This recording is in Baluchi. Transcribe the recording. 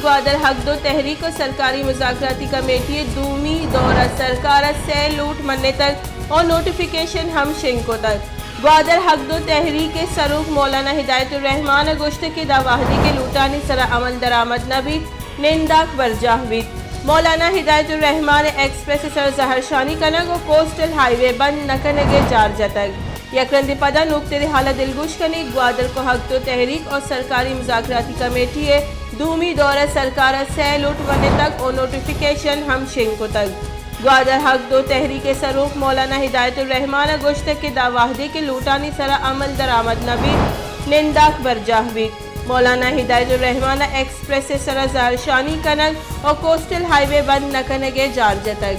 گوادر حق دو تحریک ءُ سرکاری مذاکراتی کمیٹی ءِ دومی دور ءَ سرکار ءَ سئے لوٹ منتگ ءُ نوٹیفکیشن ہم شنگ کتگ۔ گوادر حق دو تحریک ءِ سروک مولانا ہدایت الرحمان ءَ گوشتگ کہ داں وہدے کہ لوٹانی سرا عمل درآمد نہ بیت، ننداک برجاہ بیت۔ مولانا ہدایت الرحمان ءَ ایکسپریس ءِ سرا زہرشانی کنگ ءُ کوسٹل ہائی وے بند نہ کنگ ءِ جار جتگ۔ یک رندے پدا نوکتریں ہال ءَ دلگوش کنیں، گوادر کو حق دو تحریک ءُ سرکاری مذاکراتی کمیٹی ءِ دومی دور ءَ سرکار ءَ سئے لوٹ منتگ ءُ نوٹیفکیشن ہم شنگ کتگ۔ گوادر حق دو تحریک ءِ سروک مولانا ہدایت الرحمان ءَ گوشتگ کہ داں وہدے کہ لوٹانی سرا عمل درآمد نہ بیت، ننداک برجاہ بیت۔ مولانا ہدایت الرحمان ءَ ایکسپریس ءِ سرا زہرشانی کنگ ءُ کوسٹل ہائی وے بند نہ کنگ ءِ جار جتگ۔